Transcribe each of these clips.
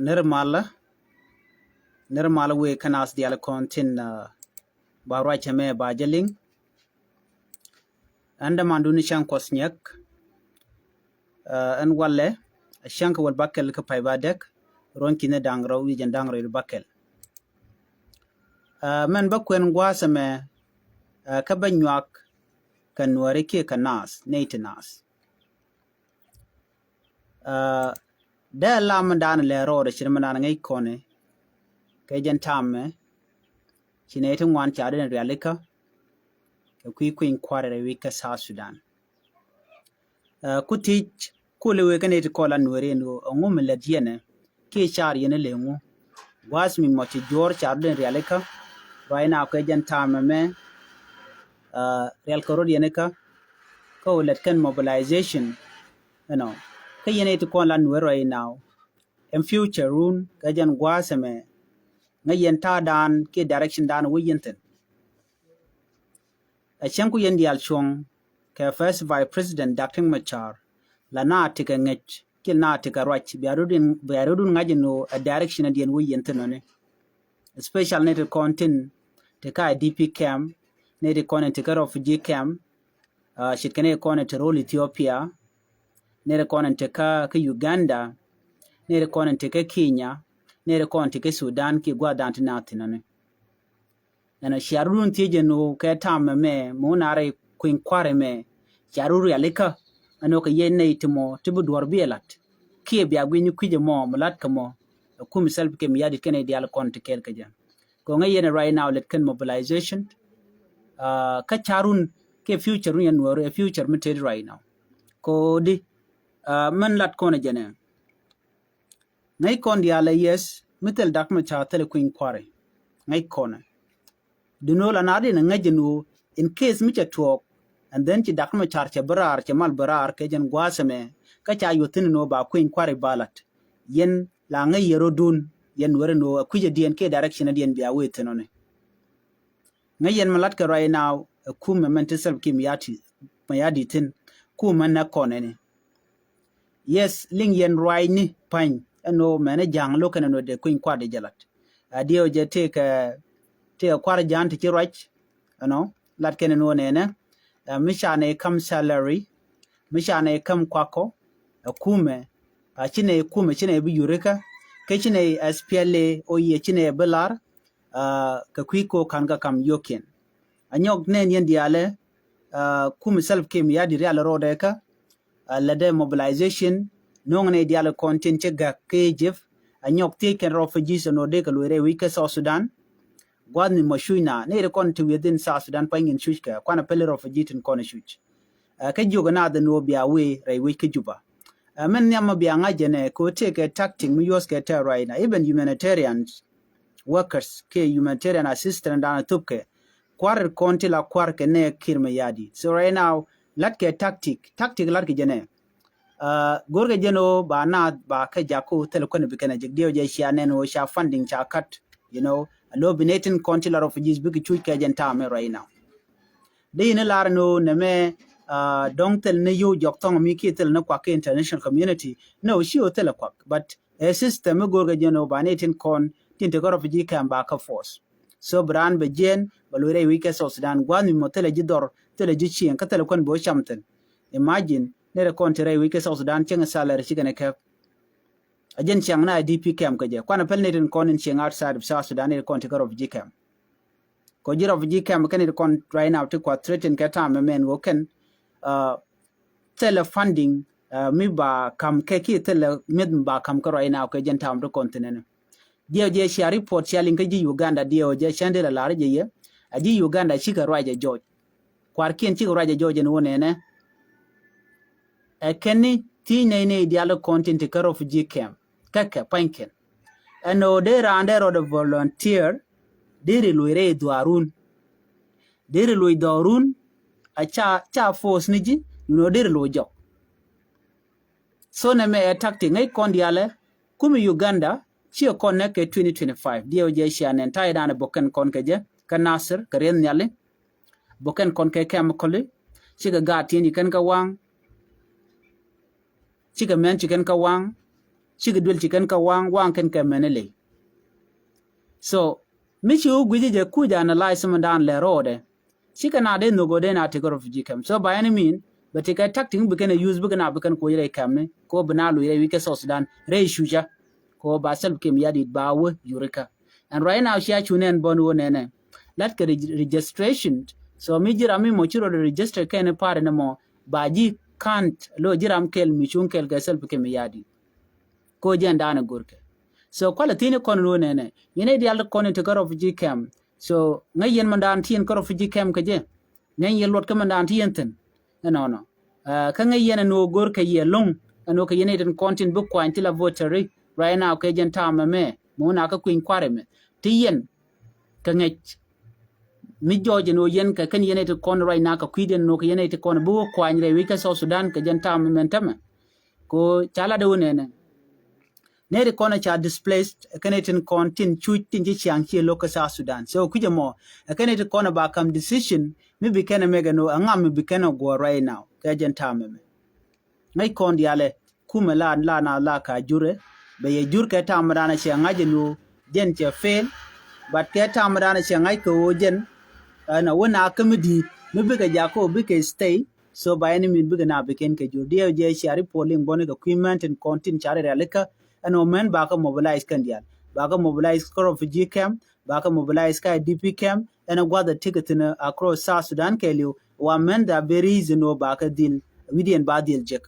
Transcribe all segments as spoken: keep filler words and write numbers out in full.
Nir malä, nir malä wëë kä naath diaal kɔn tin, ah, ba ruac ɛmɛ ba jɛ liŋ. Ɛn dämandun cäŋ Kuɔth Nyiek, ah, ɛn walɛ, a cäŋ kɛ wäl bäkɛl kä pay ba dɛk, ruɔ̱n ki̱ni da̱ŋ rɛw wi̱c ɛn da̱ŋ rɛw bäkɛl. Ah, mɛn bä kuɛn gua̱a̱th ɛmɛ, ah, kä bä nyuak kɛ Nuääri kiɛ kɛ naath, nɛy ti naath. Ah, dee lam dan lɛ rɔɔdɛ ci dan ŋäc kɔnɛ kɛ jɛn tamɛ, ci nɛy ti ŋuan ca dee rialikä kɛ kui̱ kui̱ny kua̱rɛ rɛy wi̱c kä South Sudan. Ah, ku thiec kulɛ wëë kä nɛy ti kɔn la Nuääri ɛn ɣöö ɛŋu mi lät yɛnɛ kiɛ car yɛnɛ lɛ ŋu. Gua̱a̱th mi mɔ ci juɔ̱ɔ̱r car dee rialikä ruac na kɛ jɛn tamɛ mɛ, ah, rial kɛ rot yɛnɛ kä kä wä lät kɛn mobilization, you know, kä yɛn iti kɔn la Nuääri right now. In future run kɛ jɛn gua̱a̱th ɛmɛ ŋäc yɛn ta̱a̱ dan kiɛ direction dan wä yɛn thi̱n. A cäŋ ku yɛn diaal cuɔ̱ŋ kɛ First Vice President Doctor Machar la na tikɛ ŋäc kiɛ na tikɛ ruac bia rot in, bia rot in ŋa̱c in wä a direction a diɛn wä yɛn thi̱n ɔni. Especially nɛy ti kɔn tin ti kä I D P camp, nɛy ti kɔn in ti kä refugee camp, ah, ce̱tkɛ nɛy ti kɔn in ti ro̱l Ethiopia, nɛy ti kɔn in ti kä, kä Uganda, nɛy ti kɔn in ti kä Kenya, nɛy ti kɔn in ti kä Sudan kiɛ gua̱a̱th dan ti naath thi̱n ɔni. Ɛn ɔ cia run thiec ɛn ɣöö kɛ tamɛ mɛ mi wun a rɛy kui̱ny kua̱rɛ mɛ cia run rialikä ɛn ɣöö kɛ yɛn nɛy ti mɔ ti bi duɔ̱ɔ̱r bi ɛ la̱t kiɛ bia gui̱ny kui̱c ɛmɔ mi la̱t kɛ mɔ. Ɛ kum Salva Kiir Mayardit kɛn nɛy diaal kɔn ti kɛɛl kɛ jɛ. Kɛ ɣöö ŋäc yɛn right now lät kɛn mobilization, ah, kä car run kiɛ future run yɛn Nuääri ɛ future mi tet right now. Kodi, ah, mɛn lat kɔn ɛ jɛnɛ. Ŋäc kɔn diaal ɛ yes mi thil Doctor Machar thil kui̱ny kua̱ri. Ŋäc kɔn ɛ. Duno la na rin ŋäc ɛn ɣöö in case mi cɛ tuɔɔk, and then ci Doctor Machar cɛ bi raar, cɛ mal bi raar kɛ jɛn gua̱a̱th ɛmɛ, kä ca yuɔth thi̱n ɛn ɣöö ba kui̱ny kua̱ri ba la̱t. Yɛn la ŋäc yɛ rotdun yɛn Nuääri ɛn ɣöö ɛ kui̱c ɛ diɛn kiɛ direction ɛ diɛn bia wee thi̱n ɔni. Ŋäc yɛn mi la̱tkɛ right now ɛ kumɛ mɛn ti Salva Kiir Mayardit, Mayardit thi̱n, kumɛ nɛ kɔn ɛni. Yes, liŋ yɛn ruacni pa̱ny ɛn ɣöö mɛn ɛ ja̱a̱ŋ lo̱k kɛn ɛn ɣöö dee kui̱ny kua̱r dee jɛ la̱t. Ah, diɛw jɛ tëëkɛ, tëëkɛ kua̱r ja̱a̱ŋ ti ci ruac, you know, lat kɛn ɛn ɣöö nɛnɛ, ah, mi ca nɛ kam salary, mi ca nɛ kam kuakɔ, ɛ kumɛ, ah, ci nɛ kumɛ ci nɛ bi yurikä, kä ci nɛ S P L A O yɛ ci nɛ bi lar, ah, kɛ kui̱ ko ka̱n kä kam yio̱kiɛn. A nyɔk nɛn yɛn diaalɛ, ah, kum Salva Kiir Mayardit rial rɔɔdɛ kä, ah, lɛ dee mobilization, no̱o̱ŋ nɛ diaalɛ kɔn tin cɛ gak kɛ Egypt, a nyɔk thiec kɛn refugees ɛn ɣöö dee kɛ loc rɛy wi̱c kä South Sudan. Gua̱thni mɔ cuc na, nɛ ri kɔn ti within South Sudan pa̱ny in cuc kɛ, kuanɛ pɛli refugee tin kɔn cuc. Ah, kä jiök naath ɛn ɣöö bia wee rɛy wi̱c kä Juba. Ah, mɛn nhiam ma bia ŋa̱c jɛ nɛ kɛ ɣöö tëëkɛ tactic mi yuɔ̱thkɛ tɛ̈r right now. Even humanitarian workers kiɛ humanitarian assistance dan thupkɛ. Kua̱r kɔn ti la kua̱r kɛ nɛ Kiir Mayardit. So right now, latkɛ tactic, tactic latkɛ jɛ nɛ. Ah, go̱rkɛ jɛ nɛ ɣöö ba naath ba kɛ jaku thilɛ kuäni bi kɛn a jek diɛw jɛ cia nɛn ɣöö ca funding ca cut, you know, a lo̱ bi nɛ tin kɔn ti la refugees bikɛ cuc kɛ jɛn ta̱a̱ mɛ right now. Dee yini lar ni ɣöö nɛmɛ, ah, dɔ̱ŋ thil ni yio̱w jɔk thɔŋ mi kiɛ thil ni kuak ki international community. No, ci ɣöö thil kuak. But ɛ system mi go̱o̱rkɛ jɛn ɣöö ba ni tin kɔn tin te kä refugee camp ba kä force. So bi raan bɛ jiɛn bɛ loc rɛy wi̱c kɛ South Sudan gua̱a̱th mi mɔ thilɛ ji̱ dhɔr, thilɛ ji̱ cieŋ, kä thilɛ kuän bɛ wä cam thin. Imagine ni rɛ kɔn te rɛy wi̱c kɛ South Sudan cieŋ salary cikɛ ni kɛp. A jɛn ciaŋ ni I D P camp kä jɛ. Kuanɛ pɛl ni tin kɔn in cieŋ outside of South Sudan ni kɔn te kä refugee camp. Kɔ ji̱ refugee camp kɛn it kɔn right now ti kua threaten kɛ ta̱a̱ mɛ mɛn wä kɛn, ah, thilɛ funding, ah, mi ba kam kɛ kiɛ thilɛ mi̱eth mi ba kam kɛ right now kɛ jɛn ta̱a̱ mi ti kɔn thin ɛn. Diɛw jɛ cia report cia liŋ kä ji̱ Uganda diɛw jɛ cɛn dee la lar jɛ yɛ. A ji̱ Uganda cikɛ ruac jɛ jɔɔc. Kua̱rkiɛn cikɛ ruac jɛ jɔɔc ɛn wä nɛnɛ. Ɛ kɛn ni thiec nɛy nɛy diaal kɔn tin ti kä refugee camp. Kä kɛ pua̱nykiɛn. Ɛn ɣöö dee raan dee rɔɔdɛ volunteer, deri loc rɛy dhuaarun. Deri loc dhuaarun, a ca, ca force ni ji̱, nɔ deri loc jɔk. So nɛmɛ ɛ tactic ŋäc kɔn diaalɛ, kumi Uganda, ciɛ kɔn nɛ kɛ twenty twenty-five. Diɛw jɛ cia nɛn ta̱yɛ daanɛ bok kɛn kɔn kɛ jɛ, kä Nasir, kɛ rieth nhiali. Bok kɛn kɔn kɛ chemical, cikɛ gaat ti̱en ci kɛn kä waŋ. Cikɛ mɛn ci kɛn kä waŋ. Cikɛ duel ci kɛn kɛ waŋ, waŋ kɛn kɛ mɛn iley. So mi ci wä gui̱ci jɛ kuc analyze mi dan lɛ ro̱o̱dɛ. Cikɛ na dee nhok ɣöö dee na tekɛ refugee camp. So by any mean bɛ tekɛ tactic bikɛn ɛ use bikɛn a bikɛn kuɔc rɛy camp ni kɛ ɣöö bi na luc rɛy wi̱c kɛ South Sudan rɛy cucä. Kɛ ɣöö ba Salva Kiir Mayardit ba wä yurikä. And right now cia cu nɛn bä ni ɣöö nɛnɛ latkɛ reg-, registration. So mi ji̱ ram mi mɔ ci rɔ register kɛn party ni mɔ ba ji̱ kant lo ji̱ ram kɛl mi cuŋ kɛl kɛ Salva Kiir Mayardit. Ko jɛn daanɛ görkɛ. So kualɛ thi̱n kɔn ni ɣöö nɛnɛ yɛn i̱ diaal kɔn in tekɛ refugee camp. So ŋäc yɛn mɛn daan ti yɛn kä refugee camp kɛ jɛ. Ŋäc yɛn luɔt kä mɛn daan ti yɛn thi̱n. Ɛnɔnɔ. Kä ŋäc yɛn ɛn ɣöö görkɛ yɛ lo̱ŋ ɛn ɣöö kɛ yɛn i̱ tin kɔn tin bi kuany ti la vote tɛri right now kɛ jɛn ta̱a̱ mɛmɛ mɛ wun a kä kui̱ny kua̱ri mɛ ti yɛn. Kɛ ŋäc mi jɔɔc ɛn ɣöö yɛn kɛ kɛn yɛn i̱ ti kɔn right now kɛ kui̱diɛn ɛn ɣöö kɛ yɛn i̱ ti kɔn bi wä kuany rɛy wi̱c kä South Sudan kɛ jɛn ta̱a̱ mɛmɛ ɛn tämɛ. Ko ca lat ɛ wä nɛnɛ. Nɛy ti kɔn ca displaced kɛn tin kɔn tin cuc tin ci ciaŋ ci lo̱k kä South Sudan. So kui̱c ɛmɔ kɛn ti kɔn ba kam decision mi bi kɛn ɛ mɛk ɛn ɣöö ɛŋa mi bi kɛn ɛ guɔ̱ɔ̱r right now kɛ jɛn ta̱a̱ mɛmɛ. Ŋäc kɔn diaalɛ kumɛ la la na la ka jurɛ bɛ yɛ jur kɛ ta̱a̱ mɛ danɛ cɛ ŋa̱c ɛn ɣöö jɛn cɛ fail. But kɛ ta̱a̱ mɛ danɛ cɛ ŋa̱c kɛ ɣöö jɛn ɛn ɛ wä na kä mi di̱i̱t mi bikɛ jakä ɣöö bikɛ stay. So by any mean bikɛ na bikɛn kɛ jur diɛw jɛ cia ri polling bɔni kɛ kui̱ mɛn tin kɔn tin ca ri rialikä. Ɛn ɔ mɛn bakä mobilize kɛn dial bakä mobilize kä refugee camp bakä mobilize kä I D P camp. Ɛn ɔ guath ɛ tikä thin across South Sudan kɛɛliw wa mɛn the very reason ɔ bakä dhil wi̱diɛn ba dhil jek.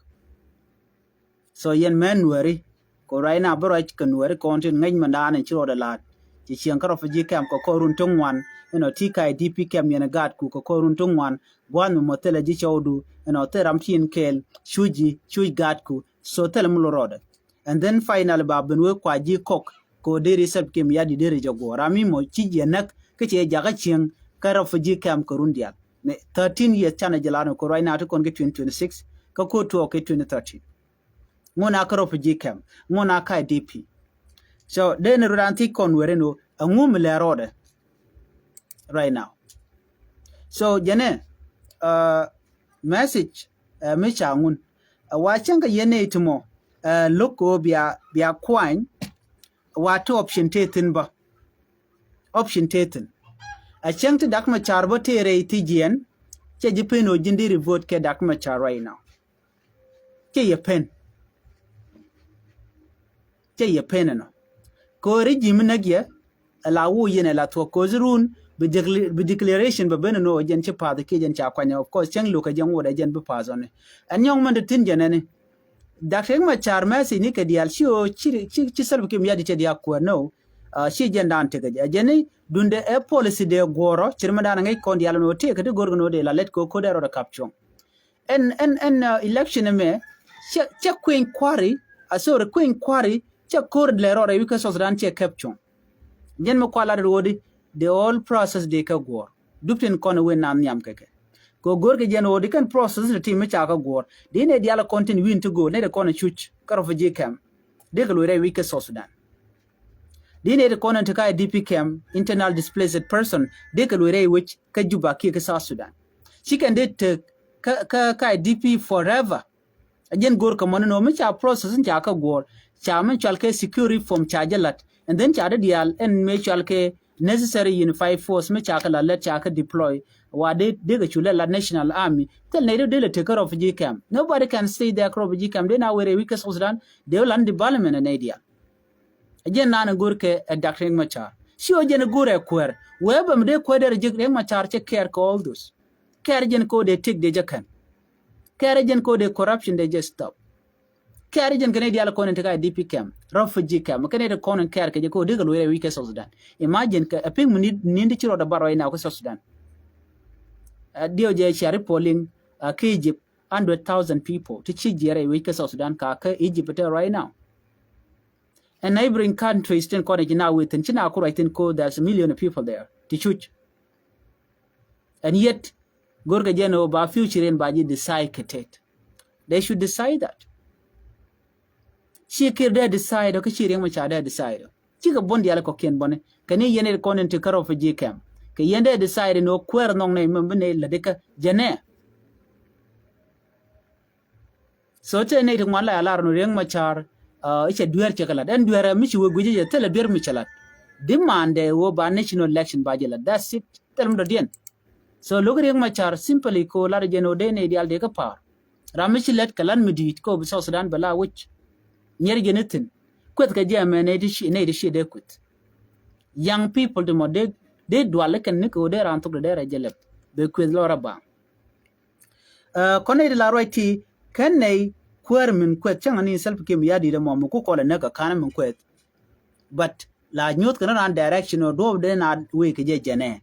So yɛn mɛn nuɛri Kɛ right now bä ruac kɛ nuɛɛri kɔn tin ŋäc mɛn daanɛ ci rɔɔdɛ la̱a̱t. Ci cieŋ kä refugee camp kɛ kɔr run ti ŋuan. Inɔ ti ka I D P camp yɛn ɛ gaatku kɛ kɔr run ti ŋuan. Gua̱a̱th mi mɔ thilɛ ji̱ cɔwdu inɔ thil ram ci in kɛɛl cuc ji̱ cuc gaatku. So thilɛ mi lo rɔɔdɛ. And then finally ba ben wee kua ji̱ kɔk kɛ ɣöö deri Salva Kiir Mayardit deri jɛ guɔ̱ɔ̱r ram mi mɔ ci jiɛ näk kä ciɛ jakä cieŋ kä refugee camp kɛ run diaal. Mɛ thirteen years canɛ jɛ la̱a̱t ni kɛ right now ti kɔn kɛ twenty twenty-six kä ko̱r tuɔɔk kɛ twenty thirteen. Ŋun a kä refugee camp ŋun a kä I D P. So dee ni rudan thiec kɔn weri ni ɣöö ɛŋu mi lɛ rɔɔdɛ right now. So jɛnɛ message mi ca ŋun ɛ wa cäŋ kɛ yɛn nɛy ti mɔ ɛ lo̱k kɛ ɣöö bia bia kuany. Ɛ wa ti option tëë thi̱n bä option tëë thi̱n. Ɛ cäŋ ti Dak Macar bä tëë rɛy ti jiɛn cɛ ji̱ pen ɣöö ji̱n deri vote kɛ Dak Macar right now. Cɛ yɛ pen cɛ yɛ pen ɛnɔ. Kɛ ɣöö regime näk yɛ ɛ la woc yɛn ɛ la thuɔ̱k kɛ ɣöö run bi declaration bɛ ben ɛnɔ ɛ jɛn ci path kiɛ jɛn ca kuany. Of course cäŋ lo̱k ɛ jɛn wot ɛ jɛn bi path ɔni. Ɛn nyɔŋ mɛn ti thi̱n jɛn ɛni Dak Riek Macar message ni kɛ diaal ci ɣöö ci Salva Kiir Mayardit cɛ diaal kuäär nɔ. Ci jɛn daan tekɛ jɛ jɛn ni dundɛ ɛ policy dee guɔ̱ɔ̱rɔ ci ri mɛn daan ŋäc kɔn diaal ɛn ɣöö tëëkɛ ti go̱rkɛ ni ɣöö dee la lɛt kɛ ɣöö ko̱dɛ rɔɔdɛ kap cuɔ̱ŋ. Ɛn ɛn ɛn election ɛmɛ cɛ cɛ kueny kuari a sorry kueny kuari cɛ ko̱r lɛ rɔɔdɛ wi̱c kä South Sudan cɛ kɛp cuɔ̱ŋ. Jɛn mi kua lat rɔɔdi the whole process dee kɛ guɔ̱ɔ̱r. Dup tin kɔn wen na nhiam kɛkɛ kɛ go̱o̱r kɛ jɛn ɣöö di kɛn process ti ti mi ca kä guɔ̱ɔ̱r di nɛ diaal kɔn tin wi̱n ti go̱o̱r nɛ di kɔn cuc kä refugee camp. Di kɛ luɔi rɛy wi̱c kä South Sudan. Di nɛ di kɔn ti kä I D P camp, internal displaced person, di kɛ luɔi rɛy wi̱c kä Juba kiɛ kä South Sudan. Ci kɛn di tek kä kä kä I D P forever. A jɛn go̱o̱r kä mɔni nɔ mi ca process in ca kä guɔ̱ɔ̱r ca mi cual kɛ secure reform ca jɛ lat. And then ca di diaal ɛn mi cual kɛ necessary unified force mi ca kä lat lɛt ca kä deploy. Wa di di kɛ cu lɛ lat national army thil nɛ di di lɛ tek kä refugee camp. Nobody can stay there kä refugee camp di na weri wi̱c kä South Sudan. Di lan development nɛ diaal. A jɛn nan go̱o̱r kɛ ɛ Dak Riek Macar ci ɔ jɛn go̱o̱r ɛ kuɛɛr wee bɛ mi di kuɛɛr dee rɛ jek Riek Macar cɛ kɛɛr kɛ all those. Kɛɛr jɛn kɛ ɔ dee tek dee jɛ kɛn. Kɛɛr jɛn kɛ ɔ dee corruption dee jɛ stop. Kɛɛr jɛn kɛn i̱ diaal kɔn in ti ka I D P camp, refugee camp, kɛn i̱ ti kɔn in kɛɛr kɛ jɛ kɛ ɔ dee kɛ luɔi rɛy wi̱c kɛ South Sudan. Imagine kɛ ɛ piŋ mi ni ni di ci rɔɔdɛ bar right now kɛ South Sudan. Ɛ diɛw jɛ cia ri polling ɛ kɛ Egypt hundred thousand people ti ci jiɛɛr rɛy wi̱c kɛ South Sudan ka kɛ Egypt tɛ right now. And neighboring countries tin kɔn in ci na within ci na ku ruac thin ko there's a million of people there ti cuc. And yet go̱rkɛ jɛn ɣöö ba future in ba ji̱ decide kɛ tet. They should decide that. Ci Kiir dee decide ɔ kä ci Riek Macar dee decide ɔ. Cikɛ buɔ̱n diaal kɔ̱kiɛn buɔ̱ni kɛ ni yɛn i̱ kɔn in ti kä refugee camp kɛ yɛn dee decide in ɣöö kuäär nhɔk nɛy mɛm bi nɛy lätdi kä jɛn ɛ. So tëë nɛy ti ŋuan la ya lar ni Riek Macar I̱ cɛ dueer cɛ kɛ lat ɛn dueer mi ci wee guic i̱ cɛ thilɛ dueer mi cɛ lat. Di mandɛ wee ba national election ba jɛ lat, that's it. Thilɛ mi dɔ̱diɛn. So lo̱k Riek Machar simply ko lat jɛn wee dee nɛy diaal dee kä pa̱a̱r. Ram mi ci lät kɛ lat mi di̱i̱t ko bi South Sudan bɛ la wi̱c. Nyier jɛn i̱ thi̱n kueth kɛ jɛ mɛ nɛy ti ci dee kueth. Young people ti mɔ dee dual ikɛn ni kɛ wee dee raan thok dee dee rɛ jɛ lɛp bɛ kueth lɔ rɛ baaŋ. Kɔn nɛy ti la ruac ti kɛn nɛy kuäär min kuɛth cäŋ ani Salva Kiir Mayardit ɛmɔ mi ku kɔl ɛ näk kɛ ka̱n min kuɛth. But la nyuɔth kɛn raan direction ɔ duɔp den a wee kɛ jɛ jɛnɛ.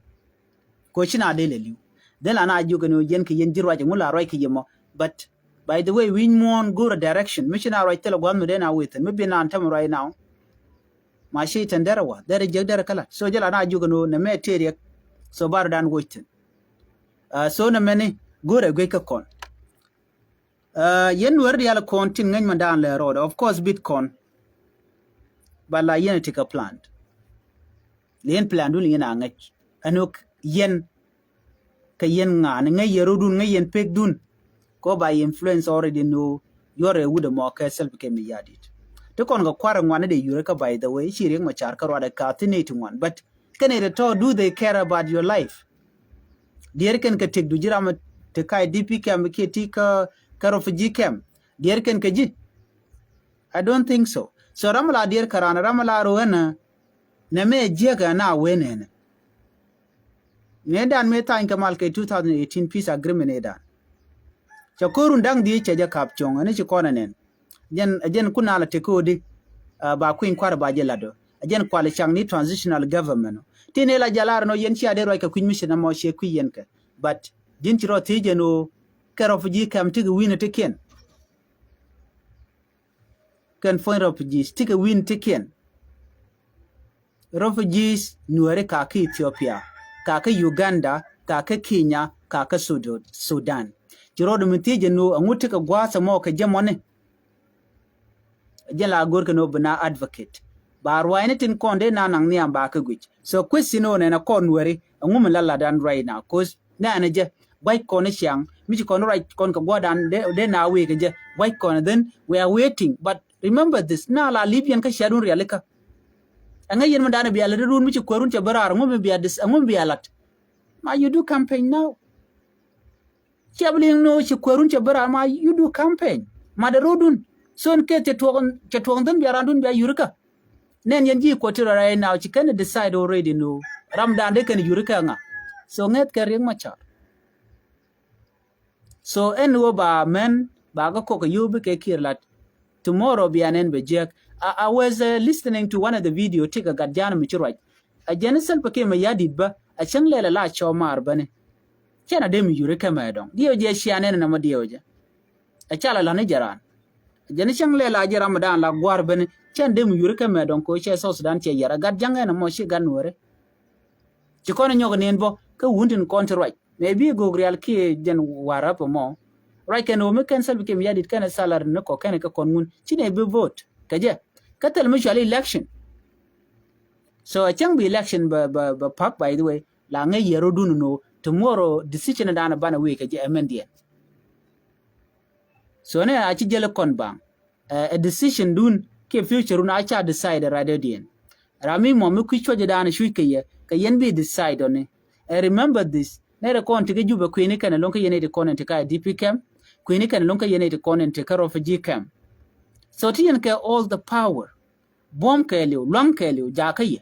Ko ci na dee lɛ li̱w den la na jiök kɛn ɔ yɛn kɛ yɛn ji̱ ruac ɛŋu la ruac kɛ yɛ mɔ. But by the way wi̱ny muɔ̱ɔ̱n go̱o̱rɛ direction mi ci na ruac thilɛ gua̱th mi den a wee thi̱n mi bi naan tämɛ right now. Ma ci tɛn derɛ wa derɛ jiäk derɛ kä lat so jɛ la na jiök kɛn ɔ nɛ mɛ tëë riɛk. So bar dan woc thi̱n. So nɛ mɛni go̱o̱rɛ guic kä kɔn. Yɛn Nuɛr diaal kɔn tin ŋäc ma daan lɛ rɔɔdɛ, of course bit kɔn. Ba la yɛn ti kɛ plan. Lɛ yɛn plan dun yɛn a ŋäc ɛn ɣöö yɛn kɛ yɛn ŋa̱a̱n ŋäc yɛn rɔdun ŋäc yɛn pek dun. Kɔ ba influence already ni ɣöö yuɔr ɛ wut ɛmɔ kɛ Salva Kiir Mayardit. Ti kɔn kɛ kua̱r ɛ ŋuan ni dee yurɛ kä by the way ci Riek Machar kä ruadɛ ka thin ni ti ŋuan but kɛn it tɔ do they care about your life? Diɛɛr kɛn kɛ tëkdu ji̱ ram ti ka̱c D P camp kiɛ ti kä refugee camp. Diɛɛr kɛn kɛ ji̱. I don't think so. So ram la diɛɛr kɛ ran ram la ro ɛn nɛ mɛ jiɛk ɛn a wen ɛn. Nɛ dan mɛ thany kɛ mal kɛ two thousand eighteen peace agreement ɛ dan. Cɛ ko̱run da̱ŋ dhiec cɛ jɛ kap cuɔ̱ŋ ɛn ci kɔn ɛnɛn. Jɛn jɛn kun ala te ko̱di. Ba kui̱ny kua̱r ba jɛ lat ɔ jɛn kual cak ni transitional government ɔ. Ti ni la jɛ lar ɛn ɔ yɛn cia dee ruac kɛ kui̱ny mi ci na mɔ ciɛ kui̱ yɛn kɛ. But ji̱n ci rɔ thiec ɛn ɔ kɛ refugee camp ti kɛ wi̱n ɛ ti kiɛn. Kɛn puɔ̱ny refugees ti kɛ wi̱n ti kiɛn. Refugees Nuɛri ka kä Ethiopia, ka kä Uganda, ka kä Kenya, ka kä Sudan. Ci rɔɔd mi thiec jɛ ni ɣöö ɛŋu ti kɛ gua̱a̱th ɛmɔ kɛ jɛ mɔni. Jɛ la go̱r kɛ ni ɣöö bi na advocate ba ruaacni tin kɔn dee na naŋ nhiam ba kä guic. So question ɣöö nɛn ɛ kɔn Nuɛri ɛŋu mi la lat dan right now cause nɛɛnɛ jɛ gua̱c kɔn i̱ ciaŋ mi ci kɔn ruac kɔn kɛ gua̱dan dee na wee kɛ jɛ gua̱c kɔn then we are waiting. But remember this, na la li̱p yɛn kä cia̱dun rialikä. Ɛŋɛ yɛn mi danɛ bia lat run mi ci kuäärun cɛ bi raar ɛŋu mi bia dis ɛŋu mi bia lat. Ma you do campaign now. Ciɛ bi liŋ ni ɣöö ci kuäärun cɛ bi raar ma you do campaign. Ma dee rɔdun so in case cɛ tuɔk cɛ tuɔk dhin bia randun bia yurikä. Nɛn yɛn ji̱ kuɔt ti rɔ right now ci kɛn decide already ni ɣöö ram dan dee kɛn yurikä ɛŋa. So ŋɛth kɛ Riek Machar. So ɛn ɣöö ba mɛn ba kä kɔk kɛ yio̱w bikɛ Kiir lat. Tomorrow bia nɛn bɛ jiäk. I, I was listening to one of the video ti kɛ gat ja̱a̱n mi ci ruac. A jɛn Salva Kiir Mayardit bä a cäŋ lɛl a la cɔɔmaar bäni. Cɛn a dee mi yuri kɛmɛ dɔŋ diɛw jɛ cia nɛn nɛmɔ diɛw jɛ. A cal a la̱ni jɛ raan. A jɛn cäŋ lɛl a jɛ ram mi daan la gua̱a̱r bäni cɛn dee mi yuri kɛmɛ dɔŋ ko cɛ South Sudan cɛ yɛr a gat ja̱ŋ ɛn ɛmɔ ci gat Nuɛri. Ci kɔn nyɔk nin bɔ kä wun tin kɔn ti ruac. Mɛ bi gok rial kiɛ jɛn warap mɔ. Ruac kɛn wä mi kɛn Salva Kiir Mayardit kɛn salary ni kɔ kɛn kɛ kɔn ŋun ci nɛ bi vote kɛ jɛ. Kä thil mi cual election. So a cäŋ bi election bɛ bɛ bɛ pak by the way la ŋäc yɛ rɔdun no tomorrow decision dan banɛ wee kɛ jɛ ɛmɛn diɛn. So nɛ a ci jɛl kɔn baŋ. Ɛ decision dun kiɛ future dun a ca decide right diɛn. Ram mi mɔ mi kui̱ cuɔc dan cuc kɛ yɛ kɛ yɛn bi decide ɔni. Ɛ remember this nɛ rɛ kɔn ti kɛ Jubɛ kui̱ni kɛn ɛlɔŋ kɛ yɛn iti kɔn in ti ka D P camp. Kui̱ni kɛn ɛlɔŋ kɛ yɛn iti kɔn in ti kɛ refugee camp. So ti yɛn kɛ all the power. Buɔ̱m kɛɛliw luaŋ kɛɛliw jakä yɛ.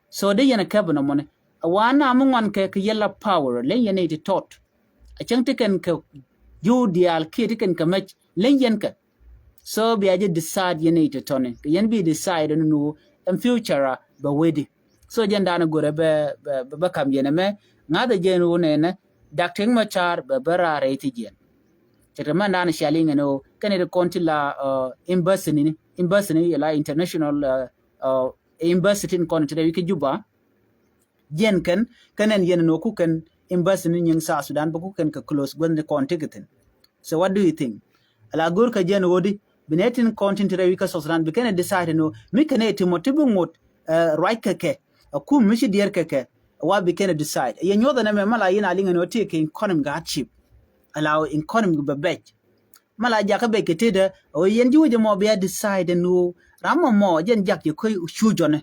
So dee yɛn a kɛp nɔmɔni a wa na mi ŋuan kɛ kɛ yɛl la power leny yɛn iti tɔt. A cäŋ ti kɛn kɛ jiw diaal kiɛ ti kɛn kɛ mɛc leny yɛn kɛ. So bia jɛ decide yɛn iti tɔni kɛ yɛn bi decide ni nu ɛn future a bɛ wedi. So jɛn daani gorɛ bɛ bɛ kam yɛn ɛmɛ ŋa̱thɛ jɛn wu nɛnɛ. Dak Riek Machar bɛ bɛ raar rɛy ti jɛn. Cɛ kɛ mɛn daani cia liŋ ɛn wu kɛn iti kɔn ti la embassy ni embassy ni la international embassy tin kɔn ti rɛy wi̱c kä Juba. Jiɛn kɛn kɛn ɛn yɛn ɛn ɣöö ku kɛn embassy ni nyiŋ South Sudan bä ku kɛn kɛ close guäth ni kɔn ti kɛ thi̱n. So what do you think? Ala go̱o̱r kɛ jiɛn ɣöö di bi nɛ tin kɔn tin ti rɛy wi̱c kä South Sudan bi kɛn ɛ decide ɛn ɣöö mi kɛn ɛ ti mɔ ti bi ŋot ruac kɛ kɛ ɛ kum mi ci diɛɛr kɛ kɛ. Wa bi kɛn ɛ decide ɛ yɛ nyuɔth ɛn ɛmɛ mɛ la yɛn a liŋ ɛn ɣöö ti kɛ economic hardship. Ala economic bɛ bɛc. Mɛ la jakä bɛ kɛ tetdä ɔ yɛn ji̱ wecɛ mɔ bia decide ɛn ɣöö ram mɔ mɔ jɛn jak jɛ köy cu jɔnɛ.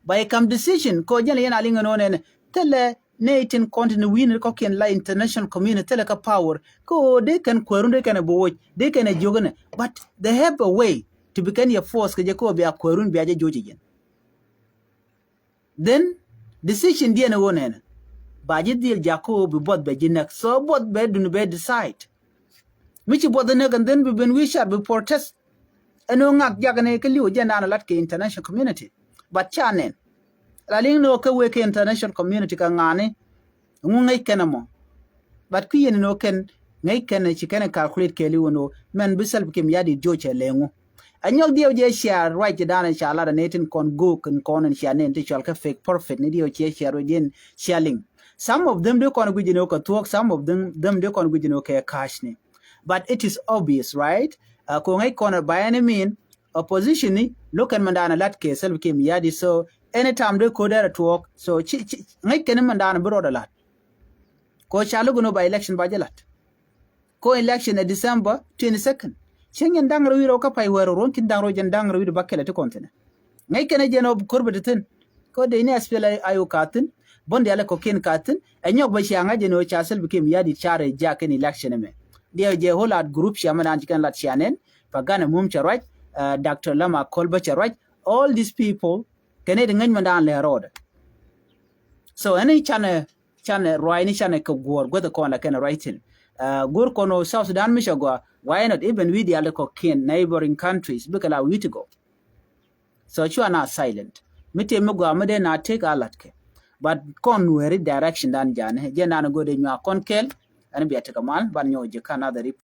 Ba yɛ kam decision kɔ jɛn lɛ yɛn a liŋ ɛn ɣöö nɛnɛ thilɛ nɛy tin kɔn tin wi̱i̱n kɔkiɛn la international community thilɛ kä power kä ɣöö dee kɛn kuäärun dee kɛn ɛ bi woc dee kɛn ɛ jiök ɛnɛ, but they have a way to bi kɛn yɛ force kɛ jɛ kä ɣöö bia kuäärun bia jɛ joc ɛ yɛn. Then decision diɛn ɛ ɣöö nɛnɛ ba ji̱ dhil jakä ɣöö bi buɔth bɛ ji̱ näk, so buɔth bɛ duni bɛ decide. Mi ci buɔth ɛ näk and then bi ben wi̱i̱ car bi protest. Ɛn ɣöö ŋak jak ni kä li̱w jɛn dan lat kɛ international community. But ca nɛn la liŋ ni ɣöö kä wee kɛ international community kɛ ŋa̱a̱ni. Ŋu ŋäc kɛn ɛmɔ. But kui̱ yɛn ni ɣöö kɛn ŋäc kɛn ci kɛn ɛ calculate kɛɛliw ɛn ɣöö mɛn bi Salva Kiir Mayardit joc ɛ lɛ ŋu. Ɛ nyɔk diɛw jɛ share ruac ci dan ɛ ca lat ɛ ni tin kɔn go̱o̱k in kɔn in cia nɛn ti cɔal kä fake prophet ni diɛw cɛ share ruac diɛn cia liŋ. Some of them dee kɔn guic in ɣöö kɛ thuɔ̱k, some of them, them dee kɔn guic in ɣöö kɛ ka̱a̱cni. But it is obvious, right? Ɛ kɛ ɣöö ŋäc kɔn ɛ by any mean opposition ni lo̱k kɛn mɛn dan ɛ lat kɛ Salva Kiir Mayardit, so anytime dee ko̱ dɛr ɛ tuɔɔk, so ci, ci ŋäc kɛn mɛn dan ɛ bi rɔɔdɛ lat. Kɛ ɣöö ca lo̱k in ɣöö ba election ba jɛ lat. Kɛ ɣöö election ɛ December twenty second. Cieŋ yɛn da̱ŋ rɛw wi̱i̱ rɛw kä pay wäär ruɔ̱n ki̱n da̱ŋ rɛw jɛn da̱ŋ rɛw wi̱i̱ rɛw ba kɛlɛ ti kɔn thi̱n ɛ. Ŋäc kɛn ɛ jɛn ɣöö ko̱r bɛ ti thi̱n. Kɛ ɣöö dee ni SPLA-IO ka thi̱n, buɔ̱n diaal ɛ kɔ̱kiɛn ka thi̱n, ɛ nyɔk bɛ cia ŋa̱c jɛn ɣöö ca Salva Kiir Mayardit ca rɛy jak kɛn election ɛmɛ. Diɛw jɛ whole lot group cia mɛ dan ci kɛn lat cia nɛn, Pagana Mum cɛ ruac, ɛ, Doctor Lam Akol bä cɛ ruac, all these people kɛn ɛ ti ŋäc mɛ dan lɛ rɔɔdɛ. So ɛn i̱ canɛ, canɛ ruaacni canɛ kɛ guɔ̱ɔ̱r guäth kɔn la kɛn ruac thi̱n. Ɛ, guäth kɔn ɔ South Sudan mi cɛ gɔaa, why not even wi̱i̱ diaal kɔ̱kiɛn neighboring countries bikɛ la wi̱i̱ ti gɔw. So cua na silent. Mi tëë mi gɔaa mi dee na tëk a latkɛ. But kɔn Nuɛri direction dan janɛ jɛ nan go̱o̱r dee nyuak kɔn kɛl. Ɛn bia tekɛ mal ban nyɔk ji̱ ka another report.